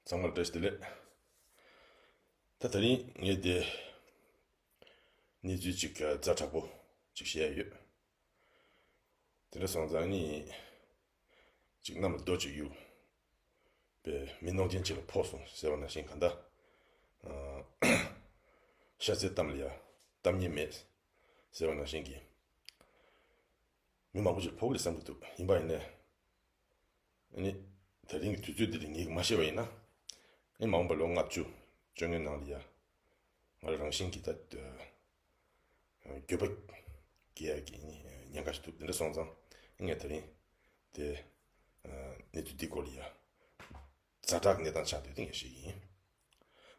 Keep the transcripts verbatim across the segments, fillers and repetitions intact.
ཚང་མར་བཀྲ་ཤིས་བདེ་ལེགས། ད་དེ་རིང་ངས་དེ་གནས་ཚུལ་ཅིག་ཛ་དྲག་པོ་ཅིག་བཤད་ཡོད། དེ་འདྲ་སོང་ཙང་ནི་ཅིག་གནམ་ལ་རྡོ་ཅིག་གཡུགས་པས་མི་ནོར་ཅན་ཅིག་ལ་ཕོག་སོང་ཟེར་བ་ནང་བཞིན་གང་ལྟར། ཨ། ཤ་ཚའི་གཏམ་ལ་ཡ་གཏམ་ངན་མེད་ཟེར་བ་ནང་བཞིན་གྱི། མི་མང་པོ་ཞིག་ཕོག་གི་རེད་བསམ་གྱི་འདུག་ཡིན་པ་ཡིན་ནའི། ཨ་ནི། དེ་རིང་གི་དུས་ཚོད་འདི་ལ་ངས་མ་ཤེས་པ་ཡིན་ན། ཨ་ནི་མ་འོངས་པ་ལོ་ལྔ་བཅུ་བཅོ་ལྔའི་ནང་ལ་ཡ། ང་རང་རང་བཞིན་གྱིས་ད། འགྱོད་པ་སྐྱེ་ཡ་གི་ཉེན་ཁ་ཞིག་འདུག་དེ་འདྲ་སོང་ཙང་ངས་དེ་རིང་དེ་གནས་ཚུལ་འདི་སྐོར་ལ་ཡ་ཛ་དྲག་གནས་སྟངས་ཆགས་དུས་དེ་ངས་བཤད་ཀྱི་ཡིན།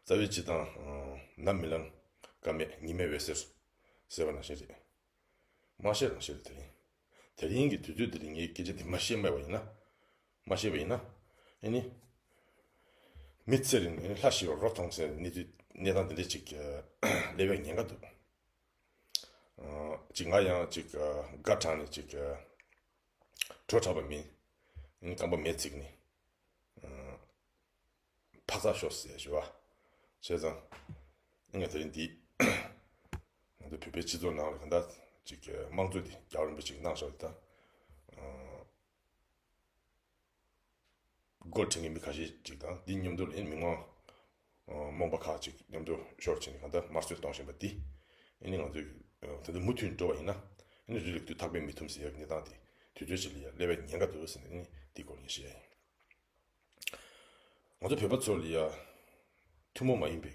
རྩ་བའི་སྤྱི་དང་། ནམ་མི་ལངས་ཀ་མེད་ཉི་མའི་འོད་ཟེར་ཟེར་བ་ནང་བཞིན་རེད། མ་ཤེས་རང་ཤེས་རེད་དེ་རིང་། དེ་རིང་གི་དུས་ཚོད་དེ་རིང་ངས་སྐད་ཆ་འདི་མ་བཤད་མེད་པ་ཡིན་ན། མ་བཤད་པ་ཡིན་ན། ཨེ་ནི། མི་ཚེ་རིང་ནས་ལྷ་ཞི་བ་རོ་མཐོང་ཟེར་གནས་ཚུལ་གནས་སྟངས་འདི་འདྲ་ཅིག་སླེབས་པའི་ཉེན་ཁ་འདུག་ཅིག་ང་ཡང་ཅིག་དགའ་དྲགས་ནས་ཅིག་བྲོ་དྲགས་པ་མིན། ཨེ་ནི་རྐང་པ་མེ་བརྩིགས་ནས། འཕག་འཚག་ཤོག་ཟེར་ཞུ་བ། བྱས་ཙང་། ཨེ་ནི་དེ་རིང་འདི། ང་ཚོ་བོད་པའི་སྤྱི་ཚོགས་ནང་ལ་གང་ལྟར་ཅིག་དམངས་གཙོ་འདི་རྒྱལ་བ་རིན་པོ་ཆེས་གནང་བཞག་ཡོད་ད། འགོ་ཁྲིད་མཁན་མི་ཁ་ཤས་ཅིག་དང་འདི་མཉམ་དུ་ལ་མི་མང་། རྨོངས་པ་ཁག་ཅིག་མཉམ་དུ་ཤོར་བྱས་ནས་གང་ལྟར་དམར་གསོད་གཏོང་བཞིན་པ་འདི། ཨེ་ནི་ང་ཚོས་ད་ལྟ་མུ་མཐུད་འགྲོ་བ་ཡིན་ན། ཨེ་ནི་རི་ལ་དུས་ཐག་པས་མི་ཐུམ་ཟེར་ཡག་གནས་སྟངས་དེ་དུས་ཚོད་ཅིག་ལ་ཡ་སླེབས་པའི་ཉེན་ཁ་འདུག་ཟེར་ནས་ཨེ་ནི་འདི་སྐོར་ངས་བཤད་ཡ་ཡིན། ང་ཚོ་བོད་པ་ཚོ་ལ་ཡ་ཐུན་མོང་མ་ཡིན་པའི་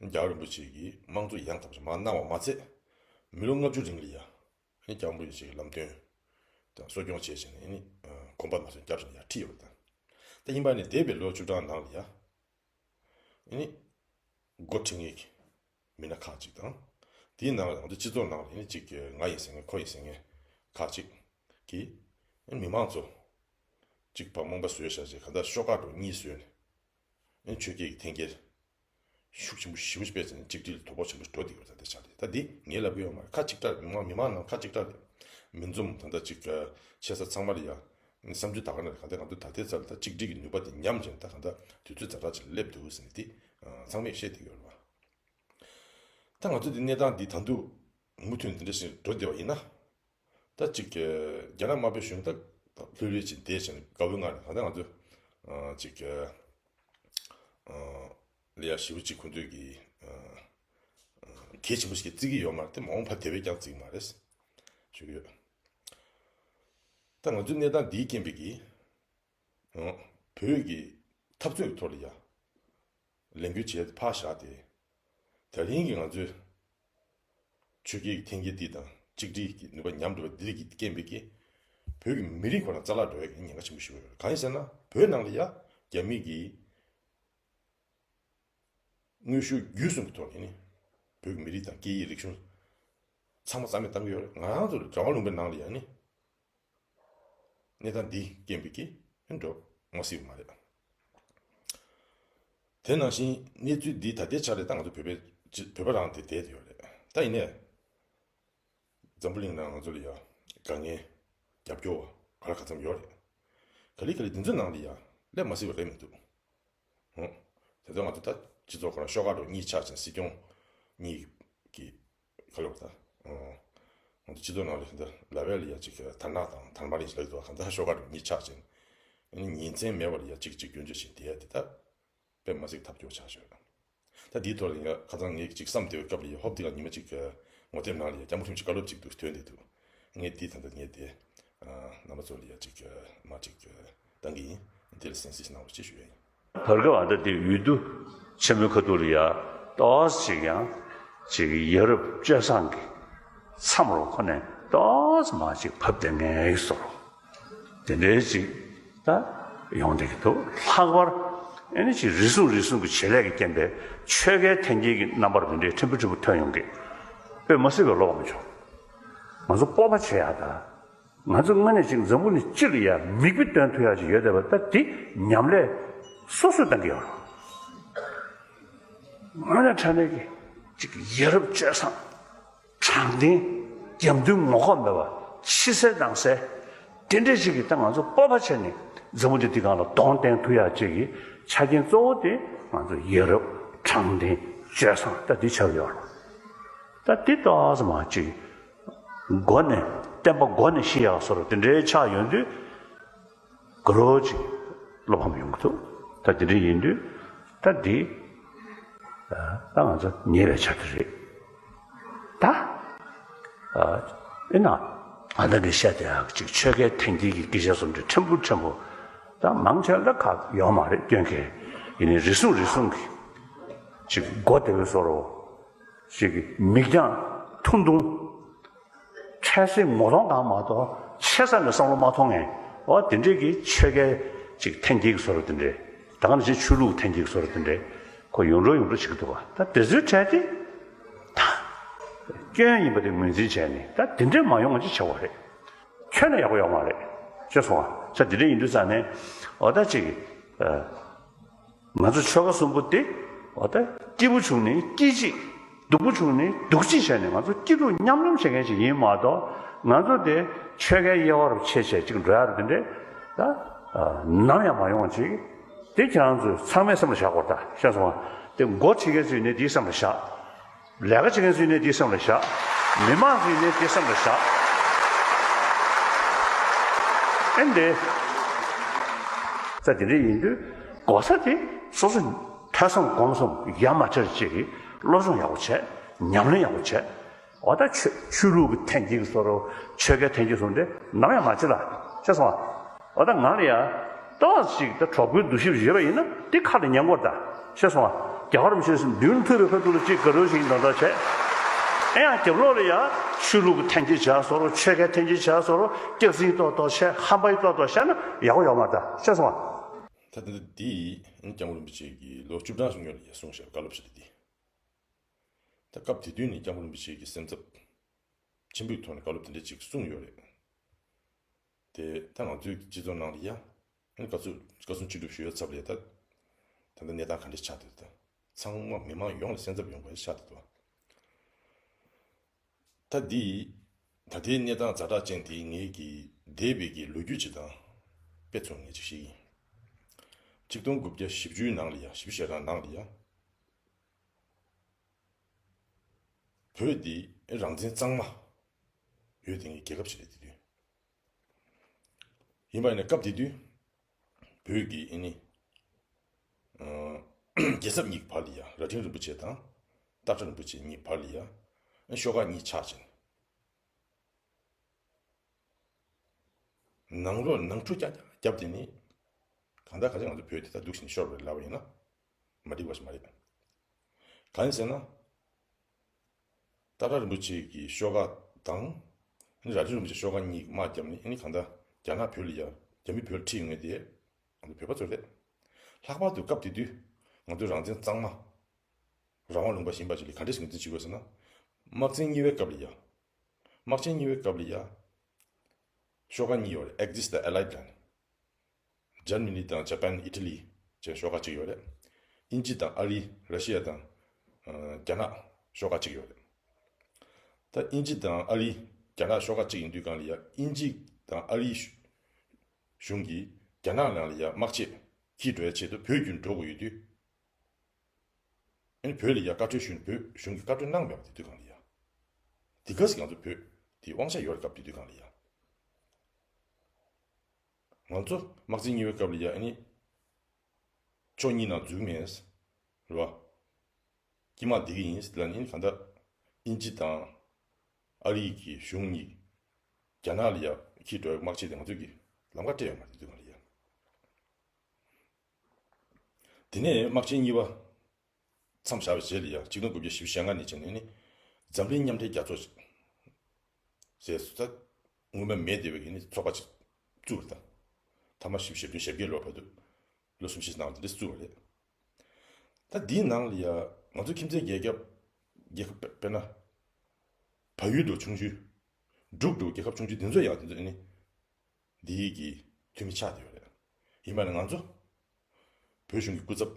རྒྱལ་བ་རིན་པོ་ཆེ་གིས་དམངས་གཙོ་ཡང་དག་པ་ཞིག་མར་གནང་བ་མ་ཚད། མི་ལོ་ལྔ་བཅུ་རིང་ལ་ཡ། ཨེ་རྒྱལ་བ་རིན་པོ་ཆེ་གི་ལམ་སྟོན་དང་གསོ་སྐྱོང་བྱས་བྱས་ནས་ཨེ་ནི་གོམ་པ་མ་སོན་བརྒྱབ་བྱས་ནས་ཡར་ཁྲིད་ཡོད་པ་དང་། ད་ཡིན་པ་ནི་འདས་པའི་ལོ་བཅུ་གྲངས་ནང་ལ་ཡ། ཨེ་ནི་འགོ་ཁྲིད་མཁན་གྱི་མི་སྣ་ཁག་ཅིག་དང་། དེའི་ནང་ལ་ང་ཚོ་སྤྱི་ཚོགས་ནང་ལ་ཨེ་ནི་ཅིག་ང་ཡིན་ཟེར་མཁན་ཁོ་ཡིན་ཟེར་མཁན་ཁག་ཅིག་གིས་ཨེ་མི་མང་ཚོ་གཅིག་ཕར་རྨོངས་པ་བཟོས་བཞག་བྱས་གང་ལྟར་ཤོག་ཁག་འདྲ་གཉིས་བཟོས་ནས་ཨེ་ཆོས་བརྒྱུད་ཀྱི་འཐེན་འཁྱེར། ཤུགས་ཆེན་པོ་ཞེ་པོ་ཅིག་སྤེལ་ཙང་གཅིག་སྒྲིལ་དོ་ཕོག་ཆེན་པོ་འགྲོ་བསྡད་ཡོད་ས་དེ་ཆགས་རེད། ད་འདི་ངས་ལབ་ཀྱི་ཡོད་མ་རེད། ཁ་གཅིག་གྲགས་རེད། མི་མང་མི་མང་ནང་ཁ་གཅིག་གྲགས་རེད། མི་འཛོམས་ད་ལྟ་གཅིག་ཆེ་ས་ཚང་མ་ལ་ཡ་བསམ་ཚུལ་ད་ག་ནས་རེད། གང་ལྟར་ང་ཚོ་ད་ལྟའི་ཆར་ལ་ད་གཅིག་སྒྲིལ་གྱི་ནུས་པ་དེ་ཉམས་བྱས་ནས་ད་གང་ལྟར་དུས་ཚོད་ཛ་དྲག་ཅིག་སླེབས་འདུག་ཟེར་ནས་དེ་ཚང་མས་བཤད་བསྡད་ཀྱི་ཡོད་རེད་བ། ད་ང་ཚོ་འདི་གནས་སྟངས་འདི་ད་དུང་མུ་མཐུད་འདི་འདྲ་ཞིག་འགྲོ་བསྡད་པ་ཡིན་ན། ད་ཅིག་རྒྱ་ནག་དམར་པོའི་གཞུང་ད་ལྷོད་ལྷོད་ཅིག་བསྡད་བྱས་ནས་དགའ་བོའི་ངང་ནས་གང་ལྟར་ང་ཚོ་ཅིག་ལ་ཡ་ཞེ་པོ་ཅིག་ཁོང་ཚོས་ཀྱི་གལ་ཆེན་པོ་ཞིག་བརྩི་གི་ཡོད་མ་རེད་དེ། མ་འོངས་པ་དེ་བས་ཀྱང་བརྩི་གི་མ་རེད་ཞུ་གི་ཡོད། ད་ང་ཚོའི་གནས་སྟངས་འདིའི་རྐྱེན་པས་ཀྱི་བོད་ཀྱི་འཐབ་རྩོད་ཀྱི་ཐོག་ལ་ཡ་ལས་འགུལ་བྱས་ཏེ་ཕར་བཞག་སྟེ། དེ་རིང་གི་ང་ཚོའི་ཆོས་བརྒྱུད་ཀྱི་འཐེན་འཁྱེར་འདི་དང་གཅིག་སྒྲིལ་གྱི་ནུས་པ་ཉམས་འགྲོ་བ་འདི་རིགས་ཀྱི་རྐྱེན་པས་ཀྱི། བོད་ཀྱི་མི་རིགས་ཁོ་རང་རྩ་བརླག་འགྲོ་ཡ་གི་ཉེན་ཁ་ཆེན་པོ་ཞིག་ཡོད་རེད། གང་ཡིན་ཟེར་ན་བོད་ནང་ལ་ཡ་རྒྱ་མི་གིས་དངོས་ཤུགས་བརྒྱུད་གསུམ་གྱི་ཐོག་ནས་ནི་བོད་ཀྱི་མི་རིགས་དང་སྐད་ཡིག་རིག་གཞུང་ཚང་མ་རྩ་མེད་བཏང་གི་ཡོད་རེད། ང་རང་ཚོ་གྲྭ་པ་ལུང་པའི་ནང་ལ་ཡ་ནི། གནས་སྟངས་འདི་རྐྱེན་པས་ཀྱི་འགྲོ་མ་སྲིད་པ་མ་རེད། དེ་ནང་བཞིན་གནས་ཚུལ་འདི་ད་ལྟའི་ཆར་རེད། ད་ང་ཚོ་བོད་པའི་སྤྱི་བོད་པ་རང་དེ་བསྡད་ཡོད་རེད། ད་ཡིན་ནའི་འཛམ་བུ་གླིང་ནང་ང་ཚོ་ལ་ཡ་དཀའ་ངལ་རྒྱབ་སྐྱོར་བ་ག་ལ་ག་ཚོད་ཡོད་རེད། ག་ལེ་ག་ལེ་འདི་ཚོའི་ནང་ལ་ཡ་སླེབས་མ་སྲིད་པ་རེད་མི་འདུག་ཧུང་། དེ་ཚོ་ང་ཚོ་ད་སྤྱི་ཚོགས་ཁོ་རང་ཤོག་ཁག་འདྲ་གཉིས་ཆགས་ཅིང་སྲིད་སྐྱོང་གཉིས་ཀྱི་ཁ་ལོ་ད། ང་ཚོ་སྤྱི་ཚོགས་ནང་ལ་ད་ལ་བས་ལ་ཡ་གཅིག་དར་ནག་དང་དར་མ་རིང་ཞིག་ལ་ཡོད་པ་གང་ལྟར་ཤོག་ཁག་འདྲ་གཉིས་ཆགས་ཅིང་། ཨ་ནི་ཉིན་མཚན་མེད་པར་ཡ་གཅིག་གཅིག་སྐྱོན་བརྗོད་བྱེད་བསྡད་ཡ་དེ་ད་དཔེ་མ་སྲིད་ཐབས་སྐྱོ་ཆགས་ཤོག་ད་འདིའི་ཐོག་ལ་ཡ་ཁ་སང་ངས་ཅིག་བསམ་བསྡད་པའི་སྐབས་ལ་ཡ་ཧོབ་འདི་ག་ཉི་མ་ཅིག་ངོ་དེབ་ནང་ལ་ཡ་སྐྱ་མོ་ཁྲིམས་ཀྱི་བཀའ་སློབ་ཅིག་འདུག་ཐོན་བསྡད་འདུག་ངས་འདི་ད་ལྟ་ངས་དེ་རྣམ་པ་ཚོ་ལ་ཡ་ཅིག་མ་ཅིག་བཏང་གི་ཡིན། འདི་ལ་གསན་གཟིགས་གནང་རོགས་ཞེས་ཞུ་ཡ་ཡིན། བར་སྐབས་ཨ་ད་དེ་འོས་བསྡུ་ཆེན་མོའི་ཁ་ཐུག་ལ་ཡ་ཏོག་ཙམ་ཅིག་ཡང་ཅིག་ཡ་རབས་སྤྱོད་བཟང་གི་མཚམས་རུ་ཁོ་ནས་ཏོག་ཙམ་མ་ཅིག་བབས་བསྡད་མཁན་བཟོ་འདྲ་དེ་འདྲའི་ཅིག་ད་ཡོང་བསྡད་ཀྱི་འདུག་ལྷག་པར་ཨ་ནི་ཅིག་རེ་ཟུང་རེ་ཟུང་གི་བྱེད་ལས་ཀྱི་རྐྱེན་པས་ཆོལ་ཁའི་འཐེན་འཁྱེར་གྱི་རྣམ་པར་དེ་འདྲའི་ཕྲན་བུ་ཕྲན་བུ་ཐོན་ཡོང་གི། དཔེ་མ་སྲིད་པའི་བློ་ཕམ་བྱུང་། ང་ཚོ་སྤོབས་པ་བྱེད་ཡག་ད། ང་ཚོ་དངོས་གནས་ཅིག་འཛམ་བུ་གླིང་སྤྱི་ལ་ཡ་མིག་དཔེ་སྟོན་ཐུབ་ཡག་ཅིག་ཡོད་བསྡད་པ་ད་འདི་ཉམས་ལས་སོ་སོས་བཏང་གི་ཡོད་རེད། དངོས་གནས་དྲང་གནས་ཀྱི་ཅིག་ཡ་རབས་སྤྱོད་བཟང་། དྲང་བདེན། རྒྱབ་མདུན་ངོ་ལྐོག་མེད་པ། ཕྱི་གསལ་ནང་གསལ། དེ་འདྲས་ཅིག་གིས་ད་ང་ཚོ་སྤོབས་པ་བྱས་ནས་ འཛམ་བུ་གླིང་འདི་སྒང་ལ་གདོང་བསྟན་ཐུབ་ཡག་ཅིག་གི་ཆ་རྐྱེན་གཙོ་བོ་དེ་ང་ཚོ་ཡ་རབས་དྲང་བདེན་སྤྱོད་བཟང་ད་འདི་ཆགས་ཡོད་རེད། ད་འདི་ཏོག་ཙམ་མ་ཅིག་སྒོ་ནས་བསྟན་པ་སྒོ་ནས་ཤི་ཡག་བཟོ་འདྲ་དེ་འདྲའི་ཆགས་ཡོང་དུས། དགའ་རབ་ཅིག་བློ་ཕམ་ཡོང་གི་འདུག་ད་དེ་འདྲ་ཡིན་དུས་ད་འདི་ད་ང་ཚོ་ཉེས་པའི་ཆ་དེ་རེད། ད་ཨེ་ན་ཨ་ད་གི་བཤད་དེ་ཡག་ཅིག་ཆོལ་ཁའི་འཐེན་འཁྱེར་གྱི་སྐད་ཆ་བཟོ་འདྲ་ཕྲན་བུ་ཕྲན་བུ་ད་མང་ཆེ་ལ་ཁག་ཡོད་མ་རེད། སྐྱོན་གལ་ཡིན་ནའི་རེ་ཟུང་རེ་ཟུང་གི་ཅིག་སྒོ་དེ་བས་བཟོ་རོགས་ཅིག་མིག་རྒྱང་ཐུང་ཐུང་། འཕྲལ་སེལ་ངོ་གདོང་གང་མ་གཏོགས་ཆེ་ས་ནས་བསམ་བློ་མ་ཐོངས་ངས། འོ་དེ་འདྲས་ཀྱི་ཆོལ་ཁའི་ཅིག་འཐེན་འཁྱེར་གྱི་བཟོ་འདྲ་དེ་འདྲས། ད་ག་ནང་བཞིན་ཆོས་ལུགས་འཐེན་འཁྱེར་གྱི་བཟོ་འདྲ་དེ་འདྲས་ཁོ་ཡོང་འགྲོ་ཡོང་འགྲོ་བྱེད་ཀྱི་འདུག་བ། ད་དེ་ཚོའི་གྲས་དེ་ད་སྐྱོན་ཡིན་པ་དེ་ངོས་འཛིན་བྱས་ནས་ད་དེ་འདྲས་མ་ཡོང་བ་ཅིག་བྱ་བ་རེད། ཁྱོན་ནས་ཡག་པོ་ཡོད་མ་རེད། ཤེས་སོང་ང་། ས་དེ་འདྲས་ཡིན་དུས་ཙང་ནས་འོ་ད་ཅིག་ཨ། ང་ཚོ་ཆོལ་ཁ་གསུམ་པོ་དེ་འོ་ད་སྐྱིད་པོ་བྱུང་ནས་སྐྱིད་ཅིག་སྡུག་པོ་བྱུང་ནས་སྡུག་ཅིག་བྱས་ནས་ང་ཚོ་སྐྱིད་སྡུག་མཉམ་མྱོང་བྱེད་མཁན་ཞིག་ཡིན་མ་གཏོགས། ང་ཚོ་དེ་ཆོལ་ཁའི་དབྱེ་བ་རུ་ཕྱེ་བྱས་ཅིག་འགྲོ་ཡ་རུ་དེ་འདྲས་ད་ནམ་ཡང་མ་ཡོང་བ་ཅིག་དེ་ཁྱེད་རང་ཚོས་ཚང་མས་སེམས་ལ་བཞག་དགོས་རེད། ད་ཤེས་སོང་ང་། དེ་འགོ་ཁྲིད་མཁན་ཚོས་ནས་དེའི་སེམས་ལ་བཞག་ལས་ཀ་བྱེད་མཁན་ཚོས་ནས་དེའི་སེམས་ལ་བཞག་མི་མང་ཚོས་ནས་དེའི་སེམས་ལ་བཞག་ཨེ་འདི། ས་དེ་འདྲ་ཡིན་དུས་གོ་ས་དེ་སོ་སོ་ཐོས་བསམ་སྒོམ་གསུམ་ཡ་མ་བྱར་ཅིག་གི་སློབ་སྦྱོང་ཡག་པོ་བྱས། ཉམས་ལེན་ཡག་པོ་བྱས། འོ་ད་ཆོས་ཆོས་ལུགས་ཀྱི་འཐེན་འཁྱེར་གྱི་བཟོ་འདྲ་ཆོལ་ཁའི་འཐེན་འཁྱེར་བཟོ་འདྲ་ནམ་ཡང་མ་བྱེད་ལ། ཤེས་སོང་ང་། འོ་ད་ང་ལ་ཡ་ཏོག་ཙམ་ཅིག་ད་གྲོགས་པོའི་འདུ་ཤེས་ཡོད་པ་ཡིན་ན་དེ་ཁ་ལ་ཉན་དགོས་རེད་ད། ཤེས་སོང་ང་། རྒྱལ་བ་རིན་པོ་ཆེ་མདུན་ཐུག་པའི་ཁ་ཐུག་ལ་ཅིག་དགའ་སྤྲོ་ཞིག་འདོན་ཐག་བྱས། ཨེ་ཡང་རྒྱབ་ལོགས་ལ་ཡ་ཆོས་ལུགས་ཀྱི་འཐེན་འཁྱེར་བྱས་བཟོ་འདྲ་ཆོལ་ཁའི་འཐེན་འཁྱེར་བྱས་བཟོ་འདྲ་སྐྱག་རྫུན་ཏོག་ཏོག་བཤད་ཧམ་པ་ཏོག་ཏོག་བཤད་ན་ཡག་པོ་ཡོད་མ་རེད་ད། ཤེས་སོང་ང་། ད་ལྟ་འདི་སྐྱབས་མགོན་རིན་པོ་ཆེ་གིས་ལོ་བཅུ་གྲངས་སྔོན་ལ་ཡ་གསུངས་བཞག་བཀའ་སློབ་ཞིག་རེད་འདི། ད་སྐབས་དེ་དུས་ནས་སྐྱབས་མགོན་རིན་པོ་ཆེ་གི་སེམས་འཚབ་ཆེན་པོའི་ཐོག་ནས་བཀའ་སློབ་དེ་འདྲ་ཅིག་གསུངས་ཡོད་རེད། དེ་ད་ང་ཚོའི་སྤྱི་ཚོགས་ནང་ལ་ཡ་ཨ་ནི་བཀའ་ཚོགས་བཀའ་གསུང་ཅི་སྒྲུབ་ཞུ་ཡ་ཚབ་ལས་ད་ད་ལྟ་གནས་སྟངས་ག་འདྲ་ཆགས་འདུག་ད་ཚང་མ་མི་མང་ཡོངས་ལ་སེམས་འཚབ་ཡོང་བ་ཆགས་འདུག་ད་འདི་ད་ལྟའི་གནས་སྟངས་ཛ་དྲག་ཅན་དེ་ངེད་ཀྱི་འདས་པའི་གི་ལོ་རྒྱུས་ཅིག་དང་དཔེ་མཚོན་ངེས་ཅིག་ཞིག་ཡིན། ཆིག་སྟོང་དགུ་བརྒྱ་བཞི་བཅུའི་ནང་ལ་ཡ་བཞི་བཅུ་ཞེ་གྲངས་ནང་ལ་ཡ། བོད་འདི་རང་བཙན་གཙང་མ་ཡོད་དེ་ངའི་རྒྱལ་ཁབ་ཞིག་རེད་དེ་དུས། ཡིན་པ་ཡིན་ན་སྐབས་དེ་དུས་བོད་ཀྱི་ཨ་ནི་རྒྱལ་ཚབ་གཉིས་ཀྱི་བར་ལ་ཡ་རྭ་སྒྲེང་རིན་པོ་ཆེ་དང་སྟག་སྒྲ་རིན་པོ་ཆེ་གཉིས་བར་ལ་ཡ་ཤོག་ཁག་གཉིས་ཆགས་ཕྱིན། ནང་ལོགས་ནང་འཁྲུག་རྐྱང་རྐྱང་བརྒྱབ་དེ་ནི། གང་ལྟར་ག་ཚོད་ང་ཚོ་བོད་དེ་ད་སྡུག་བཞིན་ཤོར་བ་རེད་ལབ་པ་ཡིན་ན། མ་འགྲིག་པ་ཞིག་མ་རེད། གང་ཡིན་ཟེར་ན། སྟག་སྒྲ་རིན་པོ་ཆེ་གི་ཤོག་ཁག་དང་། ཨ་ནི་རྭ་སྒྲེང་རིན་པོ་ཆེ་ཤོག་ཁག་གཉིས་དམག་བརྒྱབ་ནས་ཨ་ནི་གང་ལྟར་རྒྱ་ནག་བོད་ལ་ཡ་རྒྱ་མི་བོད་ལ་ཁྲིད་ཡོང་མཁན་དེ་ང་ཚོ་བོད་པ་ཚོ་རེད། ལྷག་པར་དུ་སྐབས་དེ་དུས་ང་ཚོ་རང་བཙན་གཙང་མ། རང་དབང་ལུང་པ་ཞིག་ཡིན་པ་ཞིག་ལ་ག་འདྲས་ངོས་འཛིན་བྱེད་དགོས་ཟེར་ན། དམག་ཆེན་གཉིས་པའི་སྐབས་ལ་ཡ། དམག་ཆེན་གཉིས་པའི་སྐབས་ལ་ཡ། ཤོག་ཁག་གཉིས་ཡོད་རེད། Axis་དང་Allied་ལ། ཇར་མ་ནི་དང་ཇ་པན་ཨི་ཊ་ལི་བཅས་ཤོག་ཁག་གཅིག་ཡོད་རེད། དབྱིན་ཇི་དང་ཨ་རི་ར་ཤི་ཡ་དང་། ཨ། རྒྱ་ནག་ཤོག་ཁག་གཅིག་ཡོད་རེད། ད་དབྱིན་ཇི་དང་ཨ་རི་རྒྱ་ནག་ཤོག་ཁག་གཅིག་ཡིན་དུས་སྒང་ལ་ཡ་དབྱིན་ཇི་དང་ཨ་རི་གཞུང་གིས་རྒྱ་ནག་ནང་ལ་ཡ་དམག་ཆས་འཁྱེར་འགྲོ་ཡ་ཆེད་དུ་བོད་བརྒྱུད་འགྲོ་དགོས་ཡོད་དུས། ཨ་ནི་བོད་ལ་ཡ་བཀའ་འཁྲོལ་ཞུས་ནས་བོད་གཞུང་གིས་བཀའ་འཁྲོལ་གནང་མེད་པ་དེ་དུས་སྒང་ལ་ཡ། དེ་ག་ཟིག་ང་ཚོ་བོད་དེ་དབང་ཆ་ཡོད་རེད་སྐབས་དེ་དུས་སྒང་ལ་ཡ། ང་ཚོ་དམག་ཆེན་གཉིས་པའི་སྐབས་ལ་ཡ་ཨ་ནི། ཕྱོགས་གཉིས་ནང་འཛུལ་མེད། རེད་བ། དཀྱིལ་མ་བསྡད་ཀྱི་ཡིན་ལབ་ནི་གང་ལྟར། དབྱིན་ཇི་དང་ཨ་རི་གི་གཞུང་གཉིས་རྒྱ་ནག་ལ་ཡ་འཁྱེར་འགྲོ་བའི་དམག་ཆས་དེ་ང་ཚོ་གིས་ལམ་ཁ་སྤྲད་ཡོད་མ་རེད་དེ་དུས་སྒང་ལ་ཡ། དེ་ནས་དམག་ཆེན་གཉིས་པ་མཚམས་བཞག་པའི་རྗེས་ལ་ཡ་ཆིག་སྟོང་དགུ་བརྒྱ་བཞི་བཅུ་ཞེ་ལྔ་ནས་བྱས་ནས་ནི་འཛམ་གླིང་མཉམ་འབྲེལ་རྒྱལ་ཚོགས་ཟེར་ས་སྔོན་མ་མེད་བསྡད་པའི་གི་ནི་ཚོགས་པ་ཅིག་བཙུགས་པ་དང་། ཐ་མ་བཞི་བཅུ་ཞེ་བདུན་ཞེ་བརྒྱད་ལོ་བར་དུ་ལོ་གསུམ་བཞི་ནང་དེ་འདྲ་བཙུགས་པ་རེད། ད་འདིའི་ནང་ལ་ཡ་ང་ཚོ་ཁྱིམ་མཚེས་རྒྱལ་ཁབ་རྒྱལ་ཁབ་དཔེར་ན་བལ་ཡུལ་འདྲ་ཆུང་ཆུང་འབྲུག་འདྲ་རྒྱལ་ཁབ་ཆུང་ཆུང་དེ་ཚོ་ཡང་དེ་ཚོ་ནི་འདིའི་གི་འཐུས་མི་ཆགས་བསྡད་ཡོད་རེད། ཡིན་པ་ནི་ང་ཚོ་བོད་གཞུང་གི་སྐུ་ཚབ་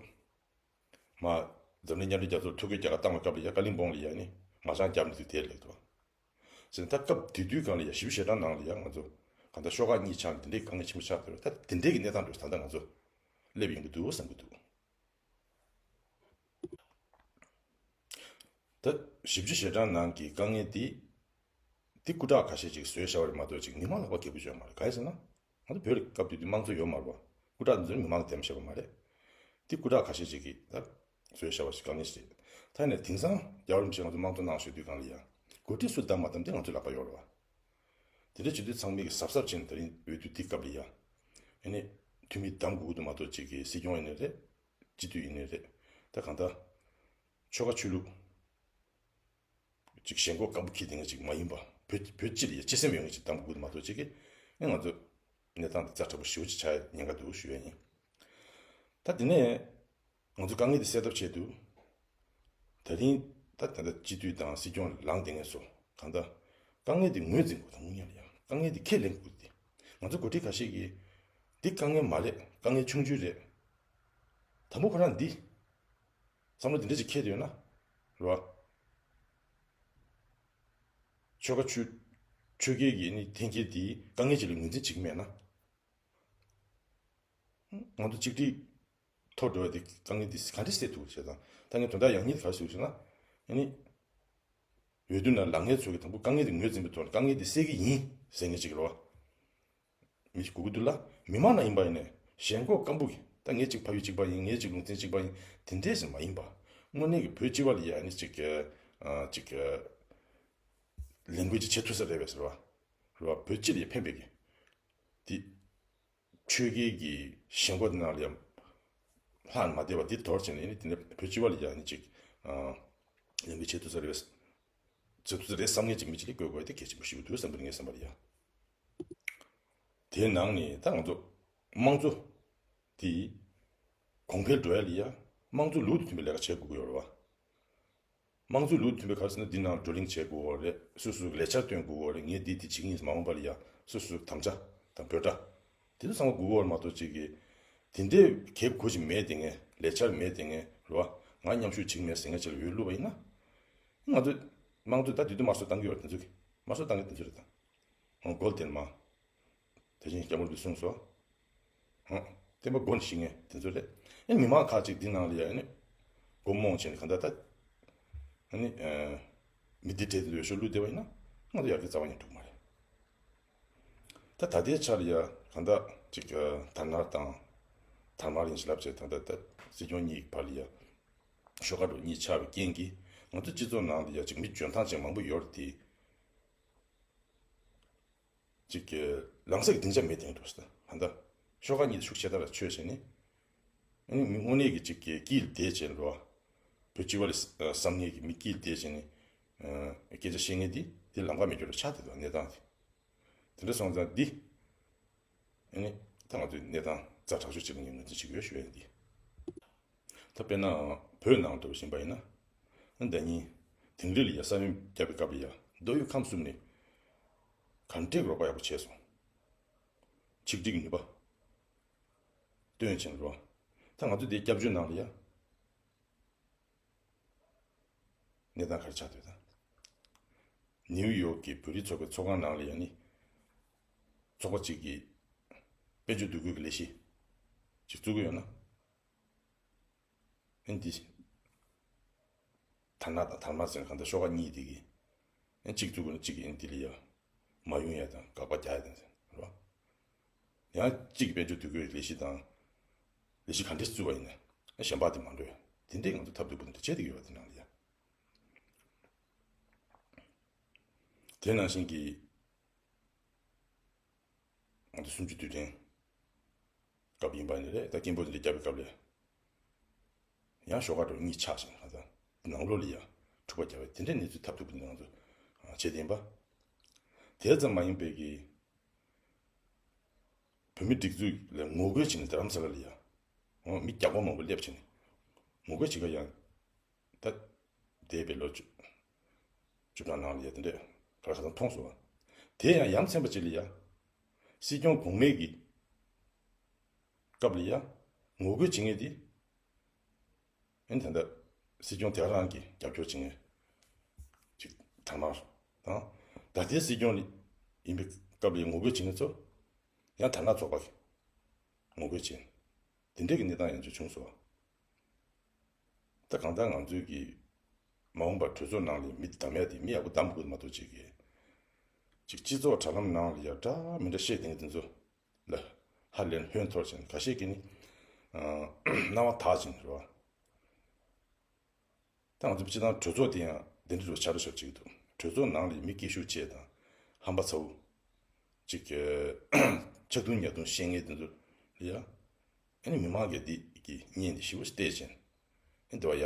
མ་འཛམ་གླིང་མཉམ་འབྲེལ་རྒྱལ་ཚོགས་ཐུགས་ཁུར་རྒྱ་གར་བཏང་བའི་སྐབས་ལ་ཡ་ཀ་ལིང་པོང་ལ་ཡ་ནི་མ་ཅང་བརྒྱབ་ནས་དེ་དེར་སླེབས་འདུག་བ། ཟེར་ན་ད་སྐབས་དེ་དུས་སྒང་ལ་ཡ་བཞི་བཅུ་ཞེ་གྲངས་ནང་ལ་ཡ་ང་ཚོ་ གང་ལྟར་ཤོག་ཁག་གཉིས་ཆགས་ནས་དེ་འདྲའི་དཀའ་ངལ་ཆེན་པོ་ཆགས་བསྡད་པ། ད་དེ་འདྲའི་གི་གནས་སྟངས་འདྲ་ད་ལྟ་ང་ཚོ་སླེབས་ཡོང་གི་འདུག་བསམ་གྱི་འདུག་ད་ཞིབ་དཔྱོད་ཞལ་གྲངས་ནང་གི་དཀའ་ངལ་འདི། འདི་སྐུ་དྲག་ཁ་ཤས་ཅིག་བཟོས་བཞག་པ་རེད་མ་གཏོགས་ཅིག་མི་མང་ལ་ཕར་འགེབས་ཀྱི་ཡོད་མ་རེད། གང་ཡིན་ཟེར་ན། ང་ཚོ་བོད་ལ་སྐབས་དེ་དུས་དམངས་གཙོ་ཡོད་མ་རེད་བ། སྐུ་དྲག་འདི་ཚོ་ནི་མི་མང་ལ་འདེམས་བཞག་པ་མ་རེད། འདི་སྐུ་དྲག་ཁ་ཤས་ཅིག་གིས་ད་བཟོས་བཞག་པ་ཞིག་དཀའ་ངལ་ཞིག་རེད། ད་ཡིན་ནའི་དེང་སང་རྒྱལ་བ་རིན་པོ་ཆེ་ང་ཚོ་དམངས་གཙོ་གནང་བཞུགས་དུས་སྒང་ལ་ཡ། འགོ་ཁྲིད་སུ་བདམས་མ་བདམས་དེ་ང་ཚོའི་ལག་པ་ཡོད་རེད་བ། དེ་འདྲ་བྱེད་དུས་ཚང་མས་གི་གཟབ་གཟབ་བྱས་ནས་ད་རིང་འོས་བསྡུ་འདི་སྐབས་ལ་ཡ། ཨ་ནི་འཐུས་མི་བདམས་དགོས་ཀྱི་འདུག་མ་གཏོགས་ཅིག་གི་སྲིད་སྐྱོང་ཡིན་ནའི་རེད། སྤྱི་འཐུས་ཡིན་ནའི་རེད། ད་གང་ལྟར་ཆོལ་ཁ་ཆོས་ལུགས་ཅིག་ཞེན་ཁོག་སྐམ་པོ་འཁྱེར་བསྡད་མཁན་ཅིག་མ་ཡིན་པ། བོད་བོད་སྤྱི་ལ་ཡ་སྤྱི་སེམས་ཡོད་མཁན་ཅིག་བདམས་དགོས་མ་གཏོགས་ཅིག་གིས་ཨེ་ང་ཚོ་གནས་སྟངས་འདི་ཛ་དྲག་པོ་ཞེ་པོ་ཅིག་ཆགས་ཉེན་ཁ་འདུག་ཞུ་ཡ་ཡིན། ད་དེ་ནས་ང་ཚོ་དཀའ་ངལ་འདི་སེལ་ཐབས་ཆེད་དུ་ད་རིང་ད་ད་ལྟ་སྤྱི་འཐུས་དང་སྲིད་སྐྱོང་ལངས་བསྡད་མཁན་ཚོ་གང་ལྟར་དཀའ་ངལ་འདི་ངོས་འཛིན་དགོས། དང་པོ་ཉིད་ལ་ཡ་དཀའ་ངལ་འདི་ཁས་ལེན་དགོས་ཏེ། ང་ཚོ་འགོ་ཁྲིད་ཁ་ཤས་ཀྱིས་འདི་དཀའ་ངལ་མ་རེད། དཀའ་ངལ་ཆུང་ཆུང་རེད། དང་པོ་ཁོ་རང་འདི་བསམ་བློ་འདི་འདྲ་ཅིག་འཁྱེར་ཡོད་ན། རེད་བ། ཆོལ་ཁ་ཆོས་ཆོས་ཁའི་གི་ནི་འཐེན་འཁྱེར་འདི་དཀའ་ངལ་ཅིག་ལ་ངོས་འཛིན་བྱེད་ཀྱི་མེད་ན། ང་ཚོ་གཅིག་སྒྲིལ་མཐོ་འགྲོ་བ་འདི་དཀའ་ངལ་འདི་ག་འདྲ་སེལ་ཐུབ་ཟེར་དང་། ད་ངས་དོན་དག་ཡག་ཉེས་ག་རེ་ཞུ་ཟེར་ན། ཨ་ནི་འོས་བསྡུ་ནང་ལངས་མཁན་ཚོ་གི་དང་པོ་དཀའ་ངལ་འདི་ངོས་འཛིན་པའི་ཐོག་ནས་དཀའ་ངལ་འདི་སེལ་གྱི་ཡིན་ཟེར་མཁན་ཅིག་རེད་བ། མི་ཞིག་དགོས་ཀྱི་འདུག་ལ། མི་མང་ན་ཡིན་པ་ཡིན་ནས་ཞེན་ཁོག་སྐམ་པོ་གི་ད་ངས་ཅིག་ཕ་ཡུལ་གཅིག་པ་ཡིན། ངས་ཅིག་ལུང་ཚན་གཅིག་པ་ཡིན། དེ་འདྲས་ཞིག་མ་ཡིན་པ། དངོས་གནས་ཀྱི་བོད་སྤྱི་པ་ལ་ཡ་ནི་ཅིག་ཨ་ཅིག་ལས་འགུལ་ཅིག་བྱེད་ཐུབ་ས་རེད་པས་ཟེར་བ། རེད་བ། བོད་སྤྱི་ལ་ཡ་ཕན་པའི་གི་དེ་ཆོལ་ཁའི་གི་ཞེན་ཁོག་དེ་ནང་ལ་ཡ་ལྷག་མ་བསྡད་པ་དེ་དོར་བྱས་ནས་ནི་དེ་ནས་བོད་སྤྱི་པ་ལ་ཡ་ནི་ཅིག་ཨ་ལས་འགུལ་བྱེད་ཐུབ་ས་རེད་པས། བྱེད་ཐུབ་ས་རེད་བསམ་མཁན་ཅིག་མི་གཅིག་ལ་བསྐོས་དགོས་དེ་གལ་ཆེན་པོ་ཞིག་འདུག་བསམ་པ་ངའི་བསམ་པར་ཡ། དེའི་ནང་ནས་ད་ང་ཚོ་དམངས་གཙོ་དེ་གོང་འཕེལ་འགྲོ་ཡ་ལ་ཡ་དམངས་གཙོ་ལུགས་དང་མཐུན་པའི་ལས་ཀ་བྱེད་དགོས་ཀྱི་ཡོད་རེད་བ། དམངས་གཙོ་ལུགས་མཐུན་པའི་ག་རེ་ཟེར་ན་འདི་ནང་བགྲོ་གླེང་བྱེད་དགོས་པ་རེད། སོ་སོའི་ལས་འཆར་བཏོན་དགོས་པ་རེད། ངས་འདི་འདི་བྱེད་ཀྱི་ཡིན་ཟེར་མ་འོངས་པ་ལ་ཡ་སོ་སོའི་དམ་བཅའ་དང་འབོད་སྒྲ་དེ་ཚོ་ཚང་མ་དགོས་པ་རེད་མ་གཏོགས་ཅིག་གི་དེ་འདྲའི་གལ་གོ་ཅིག་མེད་དེ་ངས་ལས་འཆར་མེད་དེ་ངས་རེད་བ། ང་མཉམ་ཞུགས་བྱེད་ཀྱི་མེད་ཟེར་མཁན་ཅིག་ལ་འོས་བླུགས་པ་ཡིན་ན། ང་ཚོ་དམངས་གཙོ་ད་དུས་དུས་དམར་གསོད་བཏང་གི་ཡོད་རེད། དེ་ཚོ་གི་དམར་གསོད་བཏང་མཁན་དེ་ཚོ་རེད་ད། ཨང་། སྒོ་དེར་མ། དེ་བཞིན་སྐྱབས་མགོན་རིན་པོ་ཆེས་གསུངས་སོ། ཨང་། བསྟན་པ་མགོ་ནས་བཤིག་མཁན་དེ་ཚོ་རེད། ཨེ་མི་མང་ཁག་ཅིག་འདི་ནང་ལ་ཡ་ཨེ་ནི། མགོ་རྨོངས་བྱས་ནས་གང་ལྟར་ད། ཨ་ནི། མི་འདི་གྲས་དེ་ཚོ་འོས་ཤོག་བླུགས་བསྡད་པ་ཡིན་ན། ང་ཚོ་ཡར་རྒྱས་རྩ་བ་ཉིད་འགྲོ་གི་མ་རེད། ད་ད་ལྟའི་ཆར་ཡ་གང་ལྟར་ཅིག་དར་ནག་དང་། དར་དམར་ཡིན་ཞེས་ལབ་བྱས་ད་ལྟ་ད་སྲིད་སྐྱོང་གཉིས་ཀྱི་བར་ལ་ཡ། ཤོག་ཁག་འདྲ་གཉིས་ཆགས་པའི་རྐྱེན་གྱིས་ང་ཚོ་སྤྱི་ཚོགས་ནང་ལ་ཡ་ཅིག་མི་འཇོན་ཐང་ཅན་མང་པོ་ཡོད་རེད་དེ། ཅིག་གི་ལངས་ས་གི་སྡིངས་ཆ་མེད་དེ་འདུག་ཟེར། ད་ལྟ་ཤོག་ཁག་གཉིས་ཤུགས་ཆེ་དར་ལ་ཆོས་བྱས་ནས། ཨ་ནི་མི་དངོས་གནས་ཀྱི་ཅིག་གི་དཀྱིལ་དེ་བྱས་འགྲོ་བ། བོད་སྤྱི་པ་ལ་བསམ་ངེས་ཀྱི་མི་དཀྱིལ་དེ་བྱས་ནས། སྐད་ཆ་བཤད་མཁན་དེ་དེ་ལམ་ཁ་མེད་རྒྱུ་ལ་ཆགས་བསྡད་འདུག་གནས་སྟངས་དེ། དེ་འདྲ་སོང་ཙང་འདི། ཨ་ནི་ད་ང་ཚོས་གནས་སྟངས་ཛ་དྲག་ཤོས་ཅིག་ལ་ངས་ངོས་འཛིན་བྱེད་ཀྱི་ཡོད་ཞུ་ཡ་ཡིན་འདི། ད་དཔེར་ན་བོད་ནང་དུ་ཕྱིན་པ་ཡིན་ན། ཨ་ནི་ཟླ་ཉིན་དིང་རི་ལ་ཡ་ས་ཡོམ་བརྒྱབ་པའི་སྐབས་ལ་ཡ་མདོ་དབུས་ཁམས་གསུམ་ནས་ག་འདྲས་རོགས་པ་ཡག་པོ་བྱས་སོང་། ཆིག་སྒྲིལ་གྱི་ནུས་པ་སྟོན་བྱས་ནས་རོགས། ད་ང་ཚོ་འདིའི་སྐྱབས་བཅོལ་ནང་ལ་ཡ། གནས་སྟངས་ག་རེ་ཆགས་འདུག་ད། ནིའུ་ཡོག་གི་བོད་རིགས་ཚོགས་པའི་ཚོགས་ཁང་ནང་ལ་ཡ་ནི། ཚོགས་པ་གཅིག་གིས་དཔལ་འབྱོར་འདུ་འགོད་ཀྱི་ལས་གཞི་ཅིག་བཙུགས་ཀྱི་ཡོད་ན། ཨ་ནི་འདི། དར་ནག་དང་དར་དམར་ཟེར་ན་གང་ལྟར་ཤོག་ཁག་གཉིས་དེ་གིས། ཨ་ནི་གཅིག་བཙུགས་ན་གཅིག་གིས་ཨ་ནི་འདི་ལ་ཡ། མ་ཡོང་ཡ་དང་དགག་པ་རྒྱག་ཡ་དང་ཟེར་རོ། ཡང་གཅིག་གིས་དཔལ་འབྱོར་འདུ་འགོད་ལས་གཞི་དང་། ལས་གཞི་ག་འདྲས་བཙུགས་པ་ཡིན་ན། ཨ་གཞན་པ་དེ་མ་འགྲོ་ཡ། དེ་འདྲས་ང་ཚོ་ཐབས་སྡུག་པོ་འདི་འདྲ་བྱེད་བསྡད་ཀྱི་ཡོད་པ་དེ་ནང་ལ་ཡ། དེ་ནང་བཞིན་གྱི། ང་ཚོ་གསུམ་བཅུའི་དུས་དྲན་སྐབས་ཡིན་པ་ནི་རེད། ད་སྐད་འབོད་འདི་བརྒྱབ་པའི་སྐབས་ལ་ཡང་ཤོག་ཁག་འདྲ་གཉིས་ཆགས་ཤིང་ང་ཚོ་ནང་ལོགས་ལ་ཡང་འཁྲུག་པ་བརྒྱབ་པའི་དེ་འདྲའི་གནས་ཚུལ་ཐབས་སྡུག་པོ་འདི་ང་ཚོ་བྱེད་བསྡད་ཡིན་པ། དེ་ཙམ་མ་ཡིན་པའི་གི་བོད་མི་སྒྲིག་འཛུགས་ལ་ངོ་རྒོལ་བྱས་ནས་རྡ་རམ་ས་ལ་ལ་ཡང་འོ་མི་བརྒྱ་སྐོར་མང་པོ་སླེབས་བྱས་ནས་ངོ་རྒོལ་བྱེད་ཀ་ཡང་། ད། འདས་པའི་ལོ་བཅུ་བཅུ་གྲངས་ནང་ལ་ཡ་དེ་འདྲས་ག་ལ་ག་ཚང་མཐོང་སོང་བ། དེ་ཡང་ཡ་མཚན་པ་ཅིག་ལ་ཡ། སྲིད་སྐྱོང་གོང་མའི་གི་སྐབས་ལ་ཡ། ངོ་རྒོལ་བྱེད་མཁན་དེ། ཨ་ནི་ད་ལྟ་སྲིད་སྐྱོང་དེ་ག་རང་གི་རྒྱབ་སྐྱོར་བྱེད་མཁན་ཅིག་དར་དམར་དང་། ད་ལྟའི་སྲིད་སྐྱོང་ཡིན་པའི་ སྐབས་ལ་ངོ་རྒོལ་བྱེད་མཁན་ཚོ་ཡང་དར་ནག་ཚོགས་པ་གིས་ངོ་རྒོལ་བྱས། དེ་འདྲའི་གི་གནས་སྟངས་ཡང་ཅིག་བྱུང་སོང་། ད་གང་ལྟར་ང་ཚོས་ཀྱི་མ་འོངས་པར་གྲོས་ཚོགས་ནང་ལ་མི་བདམས་ཡ་དེ་མི་ཡག་པོ་བདམས་དགོས་མ་གཏོགས་ཅིག་གི་ཅིག་སྤྱི་ཚོགས་དྲ་ལམ་ནང་ལ་ཡ་འདྲ་མི་འདྲ་བཤད་བསྡད་མཁན་དེ་ཚོ་ལ་ཧ་ལས་ཧོན་འཐོར་བྱས་ནས་ཁ་ཤས་ཀྱིས་ནི་སྣང་བ་དག་ཅིང་རེད་བ། ད་ང་ཚོ་སྤྱི་བཏང་གྲོས་ཚོགས་དེ་ཡང་དེ་འདྲ་རུ་ཆགས་འགྲོ་ཤོར་ཅིག་འདུག་གྲོས་ཚོགས་ནང་ལ་མི་སྐད་ཤུགས་ཆེ་དང་ཧམ་པ་ཚ་བོ་ཅིག་གི་ཆག་རྡུང་ཉག་རྡུང་བཤད་མཁན་དེ་ཚོ་ལ་ཡ། ཨ་ནི་མི་མང་གིས་འདི་གི་བརྙན་འདི་ཞེ་པོ་ཞིག་བལྟས་ཕྱིན། ཨ་འདི་བ་ཡ།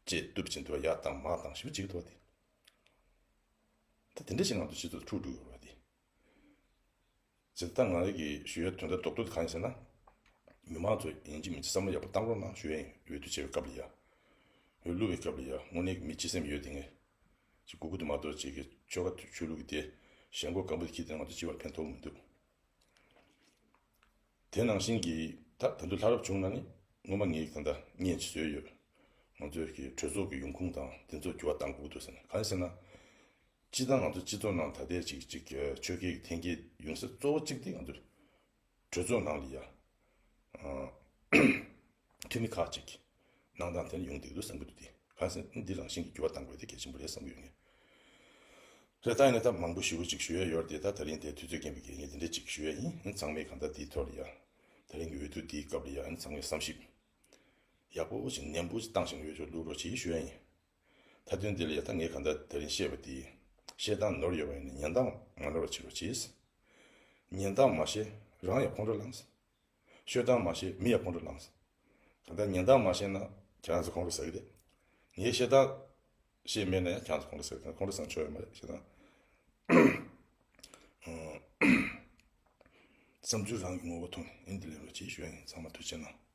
ཅེས་གཏུབ་ཕྱིན་འདི་བ་ཡ་བཏང་མ་བཏང་ཞེ་པོ་ཅིག་འདུག་བ་དེ། ད་དེ་འདྲ་ཞིག་ང་ཚོ་སྤྱི་ཚོགས་འཁྲུག་འགྲོ་ཡོད་རེད་བ་དེ། ཇི་ལྟར་ང་རང་གིས་ཞུ་ཡ་དོན་དག་རྡོག་རྡོག་གང་ཡིན་ཟེར་ན། མི་མང་ཚོ་ཡིན་གཅིག་མིན་གཅིག་བསམ་བློ་ཡག་པོ་བཏང་རོགས་གནང་ཞུ་ཡ་ཡིན། འོས་བསྡུ་བྱེད་པའི་སྐབས་ལ་ཡ། འོས་བླུག་པའི་སྐབས་ལ་ཡ་དངོས་གནས་ཀྱི་མི་སྤྱི་སེམས་ཡོད་དེ་ངས། ཅིག་གུ་གུ་དུ་མ་གཏོགས་ཅིག་གི་ཆོལ་ཁ་ཆོས་ལུགས་ཀྱི་དེ་ཞེན་ཁོག་སྐམ་པོ་དེ་ཁྱེར་ཏེ་ང་ཚོ་སྤྱི་བར་ཕན་ཐོགས་མི་འདུག་དེ་ནང་བཞིན་གྱི་ད་ད་དུང་ལྷག་རབ་བྱུང་ན་ནི་སྔོན་མ་ངས་ད་ལྟ་བརྙན་ཅིག་བཟོས་ཡོད། ང་ཚོའི་གི་གྲོས་ཚོགས་ཀྱི་ཡོང་ཁུངས་དང་དེ་ཚོ་འགྱུར་བ་གཏང་དགོས་འདུག་ཟེར་ནས་གང་ཡིན་ཟེར་ན། སྤྱི་བཏང་ང་ཚོ་སྤྱི་ཚོགས་ནང་ད་ལྟའི་ཅིག་ཅིག་ཆོས་ཁའི་འཐེན་འཁྱེར་ཡོང་ས་གཙོ་བོ་གཅིག་དེ་ང་ཚོ་གྲོས་ཚོགས་ནང་ལ་ཡ། འཐུས་མི་ཁག་ཅིག་གི་གནང་སྟངས་དེ་ནི་ཡོང་བསྡད་འདུག་བསམ་གྱི་འདུག་དེ་གང་ཟེར་འདི་རང་བཞིན་གྱི་འགྱུར་བ་གཏང་དགོས་དེ་གལ་ཆེན་པོ་རེད་བསམ་གྱི་ཡོད་ངས། རེད། ད་ཡིན་ན་ད་མང་པོ་ཞེ་པོ་ཅིག་ཞུ་ཡ་ཡོད་རེད་དེ། ད་ད་རིང་དེ་དུས་ཚོད་རྐྱེན་པས་ངས་འདི་འདྲ་ཅིག་ཞུ་ཡ་ཡིན། ཚང་མས་གང་ལྟར་འདིའི་ཐོག་ལ་ཡ། ད་རིང་གི་འོས་བསྡུ་འདིའི་སྐབས་ལ་ཡ་ཚང་མས་བསམ་ཞིབ་ཡག་པོ་ཅིག་ནན་པོ་ཅིག་བཏང་ཞིང་འོས་ཤོག་བླུག་རོགས་བྱེད་ཞུ་ཡ་ཡིན། མཐའ་དོན་དེ་ལ་ཡ་ད་ངས་གང་ལྟར་དེ་རིང་བཤད་པ་དེ་བཤད་སྟངས་ནོར་ཡོད་པ་ཡིན་ན་ཉན་སྟངས་མ་ནོར་བ་བྱེད་རོགས་གྱིས། ཉན་སྟངས་མ་ཤེས་རང་ཡང་ཁོང་ཁྲོ་ལངས། ཤོད་སྟངས་མ་ཤེས་མི་ཡང་ཁོང་ཁྲོ་ལངས། གང་ལྟར་ཉན་སྟངས་མ་ཤེས་ན་ཁྱེད་རང་ཚོ་ཁོང་ཁྲོ་ཟ་གི་རེད། ངས་བཤད་སྟངས་ཤེས་མེད་ན་ཡང་ཁྱེད་རང་ཚོ་ཁོང་ཁྲོ་ཟ་གི་རེད། ཁོང་ཁྲོ་ཟ་ཆོག་ཡོད་མ་རེད་བཤད་སྟངས། བསམ་ཚུལ་རང་གི་ངོ་བོ་མཐོང་ནས་འདི་ལས་རོགས་གྱིས་ཞུ་ཡ་ཡིན། ཚང་མ་ཐུགས་རྗེ་གནང་།